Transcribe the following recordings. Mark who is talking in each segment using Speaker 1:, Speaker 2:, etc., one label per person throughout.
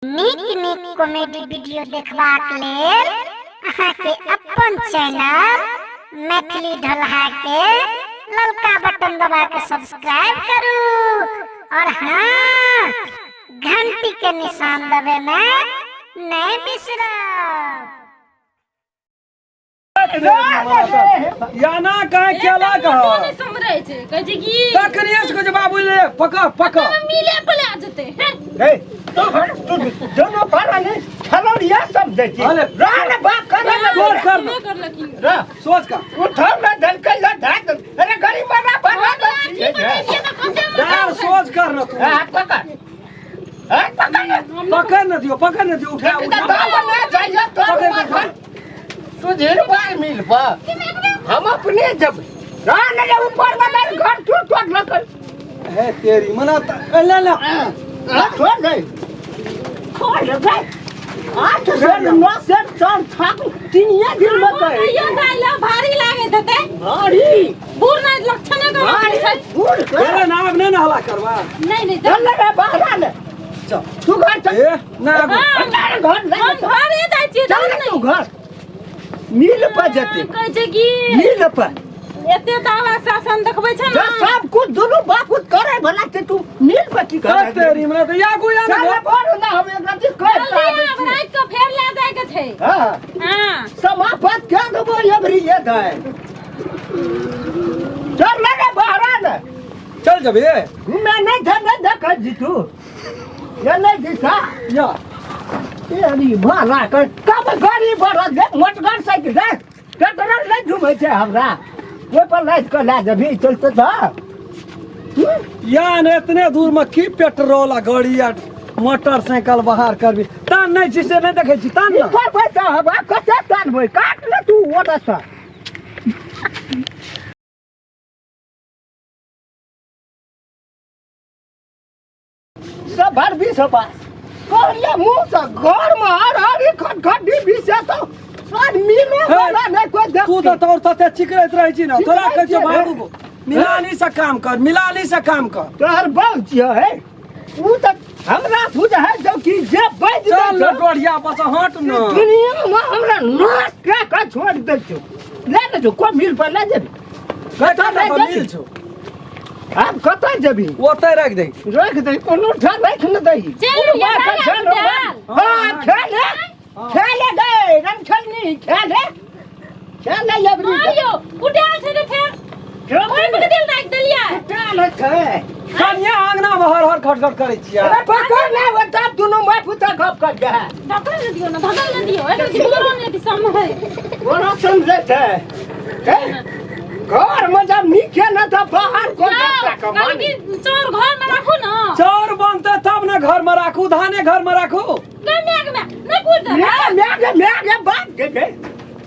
Speaker 1: नीक नीक comedy video देखबाक लेल अहाँके अपन चैनल मैथिली ढोलहा के ललका बटन दबा के सब्सक्राइब करू और हाँ, घंटी के निशान दबे में नहीं बिसरब।
Speaker 2: याना काहे केला कह
Speaker 3: नहीं समझै छै, कहै छै कि
Speaker 2: तखने से कहै छै बाबू ले पकड़ पकड़
Speaker 3: मिले पर आ जेतै हैं।
Speaker 4: ए तो हर तू दोनों पारा ने खलौड़िया सब दै छी
Speaker 2: अरे,
Speaker 4: रान बाप कर ना
Speaker 2: सोच कर
Speaker 3: सुनबे करलखिन।
Speaker 4: रा
Speaker 2: सोच का
Speaker 4: उठाव ना धनकल ना धाक अरे गरीब बना बना दे
Speaker 3: अथी बनेलियै तऽ कते
Speaker 2: यार सोच कर न तू
Speaker 4: हाथ पकड़, हाथ पकड़ ना।
Speaker 2: पकड़ न दियो, पकड़ न दियो, उठा उठा।
Speaker 4: तो ना जाइए तो
Speaker 2: पकड़ पकड़।
Speaker 4: सुधीर भाई मिल बा हम अपने जब रान रे ऊपर वाला घर तू तोड़ लकर
Speaker 2: हे तेरी मना ए, ले ले।
Speaker 4: हां छोड़ दे, खोल दे। 8 सेर 9 सेर 4 थाक 3 दिन में कहे
Speaker 3: कहियो जाय लए भारी लागैत हेतै।
Speaker 4: भारी
Speaker 3: बूढ़ नहि लक्षणे करऽ
Speaker 4: भारी
Speaker 3: छै।
Speaker 4: बूढ़
Speaker 2: अरे ना अब नहीं ना हला करवा।
Speaker 3: नहीं नहीं
Speaker 4: चल रे बाहर ने।
Speaker 2: चल
Speaker 4: तू घर चल।
Speaker 2: ए ना आगू।
Speaker 3: हाँ।
Speaker 4: घर ले
Speaker 3: हम घरे जाइ छियै।
Speaker 4: चल रे तू घर मिल पर जते।
Speaker 3: कहै छै कि
Speaker 4: मिल पर
Speaker 3: एते दावा शासन देखबै छै
Speaker 4: जा
Speaker 3: ने
Speaker 4: सब कुछ दोनों बाप कुछ करे भला ते तू मिल पर की
Speaker 2: कर
Speaker 4: करे
Speaker 2: तेरी मना तो यागू या
Speaker 4: चल
Speaker 2: ना
Speaker 4: रे बोल ना हम एक राती कर
Speaker 3: जल्दी आब, राति कऽ फेर लए जायके छै।
Speaker 4: हां
Speaker 3: हाँ
Speaker 4: समापत क्या देबो एबरी ये दे चल लगे बाहर ने।
Speaker 2: चल जबे।
Speaker 4: मैं नहीं थे नहीं देख जीतू ये नहीं दिशा
Speaker 2: या
Speaker 4: ये अभी भाला कर कब गाड़ी बढ़त दे मोटगर साइकिल दे पेट्रोल नहीं झूमै छै हमरा ओहि पर लादि कऽ लए जेबही चलते तऽ
Speaker 2: या ने इतने दूर में की पेट्रोल आ गाड़ी आ मोटरसाइकिल बाहर करबी तान नहीं छी से नहीं देखै छी तान ना।
Speaker 4: पर पैसा हवा कते तानबै काट ले तू ओतऽ सँ। सब भर बीस पास कहलिए मुंह से घर में हर हर खट खट बीस तो सब मिलो वाला नहीं कोई देख।
Speaker 2: तू तो तोर तते चिकरैत रहै छी ना, तोरा कहै छियौ
Speaker 4: चिकरै
Speaker 2: बाबू को मिलानी से काम कर, मिलानी से काम कर।
Speaker 4: तोहर बाप छियै है उ तऽ हमरा बुझ है जब कि जे बाजि
Speaker 2: चल
Speaker 4: दै
Speaker 2: न
Speaker 4: छौ,
Speaker 2: डोढ़िया बस हट न।
Speaker 4: दुनिया में हमरा नाश कए कऽ छोड़ि दै छौ। ले ने जो कोन मिल पर ले जेबी?
Speaker 2: कतऽ
Speaker 4: ले
Speaker 2: पर
Speaker 4: जेबी?
Speaker 2: मिल छौ?
Speaker 4: आब कतऽ जेबी?
Speaker 2: ओतै राखि दे।
Speaker 4: राखि दही कोनो ठाम राखि ने दही।
Speaker 3: चलि
Speaker 4: कोनो
Speaker 3: लिअ,
Speaker 4: बात
Speaker 3: दालि
Speaker 4: छै ने।
Speaker 3: दालि।
Speaker 4: हाँ खेले खेले गए रमछलनी खेले खेले अबरी।
Speaker 3: मारियो कुटाल छै तऽ फेर ओहि पर दिल राखि देलियै।
Speaker 4: कुटाल छै।
Speaker 2: कनिया आंगना में हर हर खट खट करै छियै।
Speaker 4: अरे पकड़ ना वो तब दोनों माय पुता गप कर दे।
Speaker 3: धकल ने दियौ ने, धकल ने दियौ, एकरा बोलो ने दी समय।
Speaker 4: कोनो समझे छै हे? घर में जब नीके न तऽ बाहर कोन जाता कमाने?
Speaker 3: कहलकै चाउर घर में राखू ना।
Speaker 2: चाउर बनतै तब ने घर में राखू, धाने घर में राखू।
Speaker 3: गै माय गे माय, नहि कुट दे।
Speaker 4: म्या म्या गे म्या गे बाप गे गे।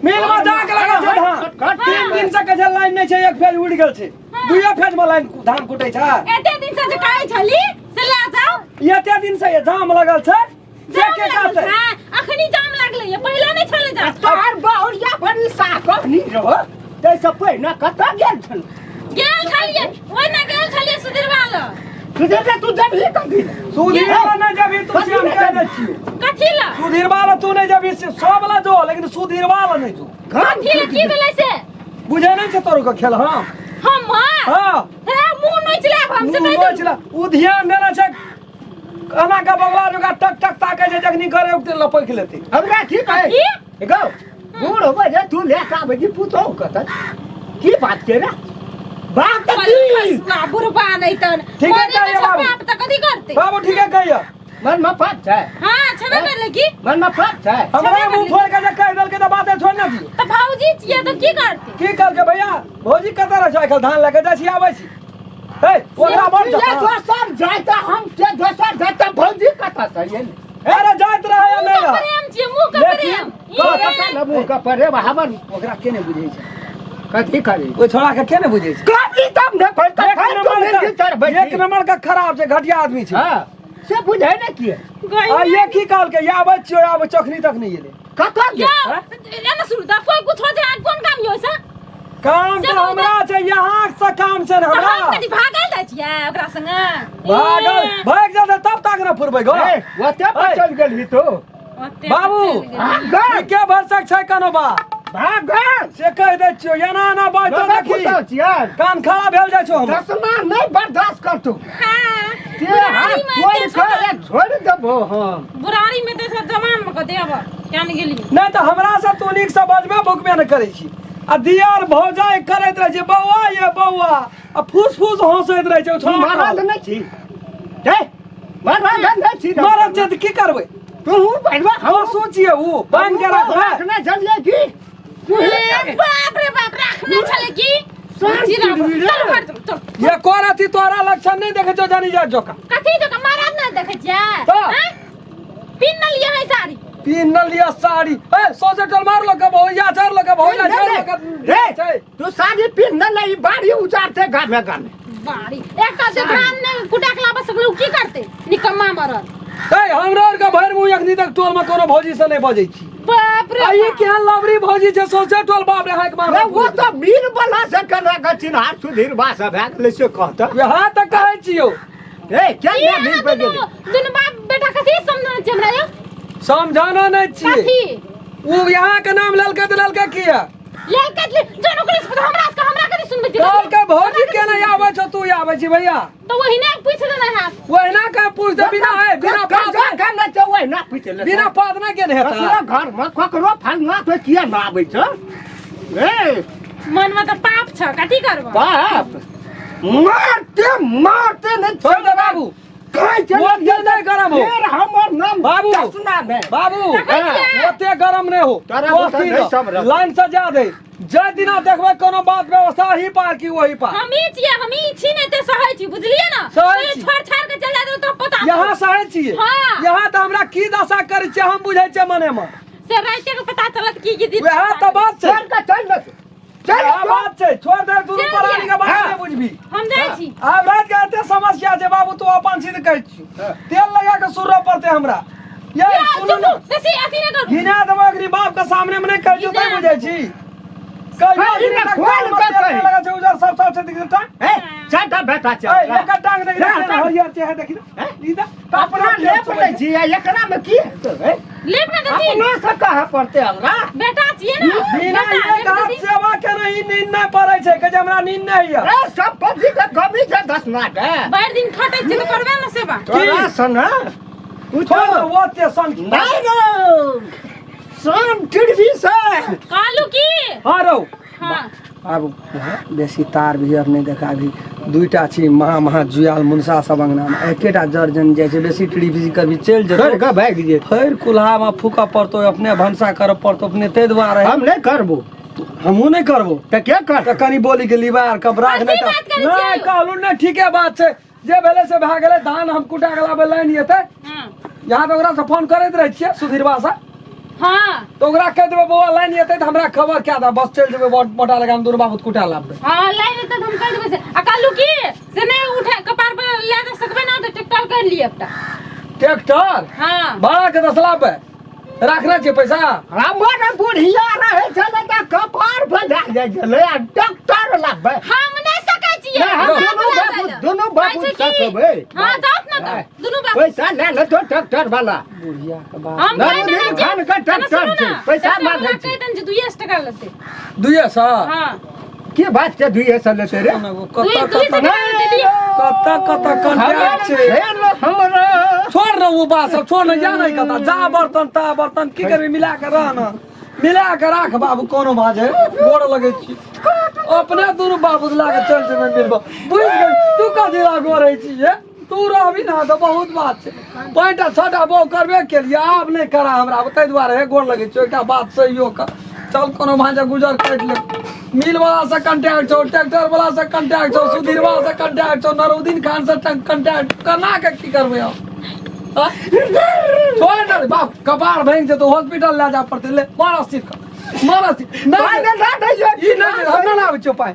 Speaker 2: मिल में जाके लगल छै धान।
Speaker 4: खट
Speaker 2: 3 दिन से कहै छै लाइन नहि छै, एक फेज उड़ि गेल छै, दुइयो फेज में लाइन धान कुटै छै।
Speaker 3: एते दिन से जे कहै छली से लए जाउ।
Speaker 2: एते दिन से ये जाम लगल छै से
Speaker 3: जाम
Speaker 2: के
Speaker 3: लागल
Speaker 2: कहतै?
Speaker 3: छै, अखनी जाम लागलै ये, पहिले नहि छलै जाम।
Speaker 4: तोहर बहुरिया बड़ी साकहनी रहो ताहिसँ पहिने कतऽ गेल छल?
Speaker 3: गेल छलियै, ओहिना गेल छलियै सुधीरवा लग।
Speaker 4: सुधीर तू जबही कथी?
Speaker 2: सुधीरवा नहि जेबही तू, से हम कहि दै छियौ।
Speaker 3: कथी लए?
Speaker 2: सुधीरवा लग तू नहि जेबही, से सब लग जो लेकिन सुधीरवा लग नहि जो।
Speaker 3: कथी लए, की भेलै से?
Speaker 2: बुझै नहि छै तोरो के खेल हम।
Speaker 3: हमर?
Speaker 2: हाँ।
Speaker 3: हे मुँह नोचि लेब हम से
Speaker 2: मुँह
Speaker 3: कहि देलहुँ।
Speaker 2: नोचि ले, उ ध्यान देने छै एना के बगला जोका टक टक ताकै छै, जखनी करे उगते लपकि लेतै।
Speaker 4: हमरा की कहै?
Speaker 3: की?
Speaker 4: गौ बूढ़ होबै जे तू ले के आबै छी पुतहु कतऽ की बात के रे बाप तऽ की
Speaker 3: खसुआ बुढ़बा नहि तन।
Speaker 2: ठीके
Speaker 3: मरे
Speaker 2: कहैया
Speaker 3: तऽ
Speaker 2: बाबू।
Speaker 3: बाप तऽ कथी करतै?
Speaker 2: बाबू ठीके कहैया।
Speaker 4: मन में पाप छै।
Speaker 3: हाँ छेबे करलै की?
Speaker 4: मन में पाप छै।
Speaker 2: हमरा मुँह फोड़ के जे कहि देलकै तऽ बाते छोड़ि ने दियौ।
Speaker 3: तऽ भौजी छियै तऽ की करतै?
Speaker 2: की कहलकै भैया? भौजी कतऽ रहै छौ आइकाल्हि? धान लए कऽ जाइ छी आबै छी। हे ओकरा बड़
Speaker 4: ये
Speaker 2: जकाँ।
Speaker 4: दोसर जाय तऽ हम के दोसर जाय तऽ भौजी कतऽ से एलै?
Speaker 2: अरे जाइत रहै या
Speaker 3: मुँह
Speaker 2: नहि
Speaker 3: के
Speaker 2: रहै?
Speaker 3: प्रेम छियै, मुँह के
Speaker 2: लेकिन
Speaker 3: प्रेम।
Speaker 2: कह,
Speaker 3: ई
Speaker 4: कतऽ ने मुँह के प्रेम हमर।
Speaker 2: ओकरा के नहि बुझै छै?
Speaker 4: कथी करी?
Speaker 2: ओहि छोड़ा के के नहि बुझै छै?
Speaker 4: कथी तब ने कोई
Speaker 2: एक नंबर का, एक नंबर का खराब छै, घटिया आदमी छै।
Speaker 4: हाँ से बुझै ने किए।
Speaker 3: गई
Speaker 2: आ ये की कहलकै? या आबै छियौ, आबै चखनी तक नहि एलै।
Speaker 4: कतऽ गेल?
Speaker 3: यौ, एना सुनू तऽ कोइ कुछ हो जाय, कोन काम यौ से?
Speaker 2: काम
Speaker 3: से
Speaker 2: तऽ
Speaker 3: कहू
Speaker 2: हमरा छै, यहाँ से काम छै ने
Speaker 3: तऽ
Speaker 2: हमरा।
Speaker 3: हम कथी भागल जाइ छियै ओकरा संगे?
Speaker 2: भागल भागि जेतै तब तक ने फुरबै गो।
Speaker 4: ए, ओते पर
Speaker 2: ए।
Speaker 4: चल गेलही तू।
Speaker 3: ओते
Speaker 2: बाबू।
Speaker 3: चलि गेलियै।
Speaker 4: भाग।
Speaker 2: ठीके भरसक छै कोनो बात
Speaker 4: भाग।
Speaker 2: से कहि दै छियौ, एना एना बाजतौ
Speaker 4: देखी
Speaker 2: देखी
Speaker 4: छियै।
Speaker 2: कान खड़ा भेल जाइ छौ हमर।
Speaker 4: चश्मा नहि बर्दाश्त करतौ।
Speaker 3: हाँ,
Speaker 4: ते हाथ
Speaker 3: बुढ़ारी में
Speaker 4: तोड़ि
Speaker 3: एते
Speaker 4: कऽ एक छोड़ि देबो हम।
Speaker 3: बुढ़ारी में तऽ जवान में कऽ देब केन गेलियै।
Speaker 2: नहि तऽ हमरा से तू नीकसँ बजबे भुकबे नहि करै छी आ दियर भौजाइ करैत रहै छै बौआ ये बौआ आ फूस फूस हँसैत रहै छै ओ
Speaker 4: तू
Speaker 2: छौड़ा।
Speaker 4: मरद नहि छी हे, मरद नहि छी।
Speaker 2: मरद छै तऽ की करबै?
Speaker 4: तू बढ़वा
Speaker 2: हम सोचिए उ बान्हि के राखबै।
Speaker 4: रखने छलियै की तू?
Speaker 3: ए, बाप रे बाप, राखने छलै की?
Speaker 4: शान्ति
Speaker 3: जीरा
Speaker 4: रे।
Speaker 3: चल घर, चल चल।
Speaker 2: ये कोर अथी तोरा लक्षण नहि देखै छौ जानी जात जोका।
Speaker 3: कथी जकाँ मरद नहि देखै छियै?
Speaker 2: तऽ?
Speaker 3: आँय? पिन न लिअ है साड़ी।
Speaker 2: पीन न लिया साड़ी। ए सोचे टल मार लो कब हो या चर लो कब हो या चर लो कब
Speaker 4: रे
Speaker 2: छै।
Speaker 4: तू साड़ी पिन न ले, ई बाड़ी उजारते गामे गामे।
Speaker 3: बाड़ी एकटा जे धान ने कुटा के लाबऽ सकलै, उ की करतै निकम्मा मरद?
Speaker 2: ए हमरा आर के भरि मुँह अखनी तक टोल में कोनो भौजी से नहीं बजै छी।
Speaker 3: बाप रे
Speaker 2: आ ई
Speaker 3: बाप।
Speaker 2: केहन लवरी भौजी छै सोचे टोल, बाप रे, हाक मार।
Speaker 4: रे, वो तऽ मीर वाला से केना के चिन्हार सुधीर बा सब भए गेलै से कहतऽ।
Speaker 2: वएह तऽ कहै छियौ।
Speaker 4: ए क्या
Speaker 3: ई
Speaker 4: ना
Speaker 3: अहाँ
Speaker 4: मीर पे
Speaker 3: दुनू
Speaker 4: गेलै?
Speaker 3: दुनू बाप बेटा कथी समझै छी हमरा यौ?
Speaker 2: समझाना नहीं छियै।
Speaker 3: कथी?
Speaker 2: उ यहाँ के नाम लेलकै तऽ लेलकै किया?
Speaker 3: लेल कथी जन ओकरे से हमरा से हमरा कथी सुनबै छी?
Speaker 2: कहलकै भौजी के नहीं आबै छौ, तू आबै छी भैया।
Speaker 3: तऽ वही ने पूछ देना है।
Speaker 2: ओहिना के पूछ दे बिना है बिना पाद।
Speaker 4: केना छै ओहिना पूछि ले।
Speaker 2: बिना पाद ना के नहीं
Speaker 4: ककरो
Speaker 2: हेता।
Speaker 4: घर में ककरो फलना पे किया ना आबै छ ए?
Speaker 3: मन में तऽ पाप छ, कथी करब?
Speaker 4: बाप मारते मारते नहीं।
Speaker 2: छोड़ दे बाबू।
Speaker 4: कहै छै।
Speaker 2: ओते नहि गरम हो।
Speaker 4: फेर हमर नाम
Speaker 2: बाबू।
Speaker 4: चश्मा मे।
Speaker 2: बाबू।
Speaker 3: देखै छियै?
Speaker 2: ओते गरम नहीं हो।
Speaker 4: तोरा बुते
Speaker 2: अस्थिर
Speaker 4: नहि
Speaker 2: रह।
Speaker 4: सम्हरत।
Speaker 2: लाइन से जा दे जय दिना देखबै कोनो बात व्यवस्था ही पार की वही पार।
Speaker 3: हमही छियै, हमही छी ने ते सहै छी, बुझलियै ने?
Speaker 2: सहै
Speaker 3: कोइ
Speaker 2: छी।
Speaker 3: छोड़ छाड़ के चल जाय तऽ पता।
Speaker 2: यहाँ सहै छियै।
Speaker 3: हाँ।
Speaker 2: यहाँ तऽ हमरा की दशा करै छियै हम बुझै छियै मने में।
Speaker 3: से राइते के पता चलत की की दिन।
Speaker 2: वएह तऽ बात छै।
Speaker 4: चल के चल ने चल।
Speaker 2: वएह बात छै, छोड़ दे दुनू
Speaker 3: चल
Speaker 2: प्राणी के बात।
Speaker 4: हाँ।
Speaker 2: नहि बुझबी।
Speaker 3: हम जाइ छी।
Speaker 2: आब रात के एते समस्या छै बाबू, तू अपन सिद्ध कहै छी। तेल लगा के सुरऽ पड़तै हमरा ये।
Speaker 3: या,
Speaker 2: सुनू
Speaker 3: चुप
Speaker 2: ने।
Speaker 3: बेसी अथी नहि करू।
Speaker 2: घिना देबो अगरी बाप के सामने में नहीं कहै छियौ तै
Speaker 3: घिना।
Speaker 2: बुझै छी कहियो।
Speaker 4: हाँ,
Speaker 2: अखनी
Speaker 4: इने
Speaker 2: तक
Speaker 4: खोल
Speaker 2: तेल
Speaker 4: के
Speaker 2: लगा
Speaker 4: कही।
Speaker 2: छै उजर सब सब छै दिख टा।
Speaker 4: ए चल बेटा चल।
Speaker 2: ए एकर टांग देख।
Speaker 4: ना,
Speaker 2: देख हरियर छै है, देखी
Speaker 4: हैं?
Speaker 2: ई दा
Speaker 4: अपना लेप लै छी आ एकरा में की हेतै हे?
Speaker 3: लेप ने देथिन।
Speaker 4: अपना से कहऽ पड़तै हमरा।
Speaker 3: बेटा छियै ने।
Speaker 2: बिना
Speaker 3: बेटा,
Speaker 2: एक
Speaker 3: लेप
Speaker 2: हाथ
Speaker 3: देथिन।
Speaker 2: सेवा के नहीं नींद नहीं पड़ै छै, कहै छै हमरा नींद नहीं है।
Speaker 4: ए सब पति के कमी छै दसना के।
Speaker 3: भरि दिन खटै छियै तऽ करबै ने सेवा।
Speaker 4: तोरा सन तू
Speaker 2: छोड़ दे ओते सन।
Speaker 4: नहीं रे सन टिड़वी से।
Speaker 3: कहलू की?
Speaker 2: हाँ रौ।
Speaker 3: हाँ।
Speaker 2: आब बेसी तार भी आर नहि देखा अभी दुईटा छी महा महा जुआल मुनसा सब अंगना में एकेटा जर जन जाइ छै, बेसी टिड़ी बिजी करबी चलि
Speaker 4: छोड़
Speaker 2: जेतौ।
Speaker 4: के भागि जेतै।
Speaker 2: फेर कुल्हामे फूकऽ पड़तौ, अपने भनसा करऽ पड़तौ अपने, ताहि दुआरे।
Speaker 4: हम नहि करबो।
Speaker 2: हमहूँ नहि करबो।
Speaker 4: तऽ के कर?
Speaker 2: तऽ कनि बोली के लिबा आर कब राख।
Speaker 3: कथी
Speaker 2: नहि
Speaker 3: बात
Speaker 2: तऽ
Speaker 3: करै
Speaker 2: नहि
Speaker 3: छियै?
Speaker 2: कहलहुँ नहि, ठीके बात छै, जे भेलै से भए गेलै। धान हम कुटा के लाबै लाइन एतै।
Speaker 3: हाँ।
Speaker 2: यहाँ तऽ ओकरासँ फोन करैत रहै छियै सुधीरबा से।
Speaker 3: हाँ।
Speaker 2: तऽ ओकरा कहि देबै बौआ लाइन एतै तऽ हमरा खबर कए दे, बस चलि जेबै मोटा लगा दुनू बाबू कुटा लाबबै।
Speaker 3: हाँ, लाइन एतै तऽ हम कहि देबै से। आ कहलू की से नहि उठे कपार पर लए जा सकबै ने तऽ ट्रैक्टर कर लिअ एकटा।
Speaker 2: ट्रैक्टर?
Speaker 3: हाँ।
Speaker 2: भाड़ा के दस लाबबै, राखने छियै पैसा।
Speaker 4: हमर बुढ़िया रहै छलै तऽ कपार पर भए जाइ छलै आ ट्रैक्टर लाबबै।
Speaker 3: हम नहि सकै छियै।
Speaker 4: नहि, हम
Speaker 3: हमरा
Speaker 4: दुनू
Speaker 3: बुला
Speaker 4: बाबू
Speaker 3: जाय।
Speaker 4: दुनू बाबू
Speaker 3: कहै छै की?
Speaker 4: सकबै।
Speaker 3: हाँ, जाओ ने तऽ दुनू बाबू।
Speaker 4: पैसा लए लेतो ट्रैक्टर वाला।
Speaker 2: बुढ़िया के बात।
Speaker 3: हम कहि देने
Speaker 4: नरुद्दीन
Speaker 3: छियै।
Speaker 4: खान के
Speaker 3: एने
Speaker 4: ट्रैक्टर
Speaker 3: सुनू
Speaker 4: छै,
Speaker 3: ने,
Speaker 4: पैसा
Speaker 3: ट्रैक्टर
Speaker 4: मांगै
Speaker 3: वाला
Speaker 4: छै।
Speaker 3: कहि देने छै 200 टका लेतै।
Speaker 2: 200?
Speaker 3: हाँ।
Speaker 4: की बात छै 200 लेतै रे?
Speaker 2: कतऽ
Speaker 3: दुइये
Speaker 2: कतऽ
Speaker 3: सए टका देलियै।
Speaker 2: कतऽ कतऽ कंट्रैक्ट छै।
Speaker 4: खेल हमरा।
Speaker 2: छोड़ न ओ बात सब छोड़ न, जा नहीं कतऽ जा बर्तन ता बर्तन की करबी, मिला के रह न, मिला के राख बाबू, कोनो भाजे गोड़ लगै छी अपने दुनू बाबू लागे चल जेबै मिलबो। बुझि गेल तू कथी ला गोड़ै छी ये? तू रहबी ना तऽ बहुत बात छै। 5टा 6टा बहु करबे केलियै, आब नहि करा हमरा ताहि दुआरे हे गोड़ लगै छियौ। एकटा बात सहियो कर चल, कोनो भाँजे गुजर काटि ले। मिल वाला से कंटेक्ट छौ, ट्रैक्टर वाला से कंटेक्ट छौ, सुधीरवा से कंटेक्ट छौ, नरुद्दीन खान से कंटेक्ट केना के की करबै हम? आँ? छोड़ दे बाप, कपार भांगि जेतौ, हॉस्पिटल लए जाय पड़तै। ले मार स्थिर कर, मार स्थिर नहि।
Speaker 4: पाइ नहि दऽ दैयै।
Speaker 2: ई नहि, हम नहि आबै छियौ पाइ।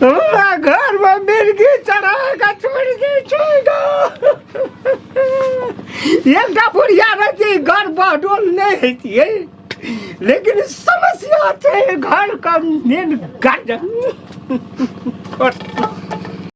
Speaker 4: हमरा घर में मिर्गी चढ़ा के छोड़ दे, छोड़ दो। एकटा बुढ़िया रहती घर बहडोल नहि हेतियै, लेकिन समस्या छै घर का मेन गार्जन।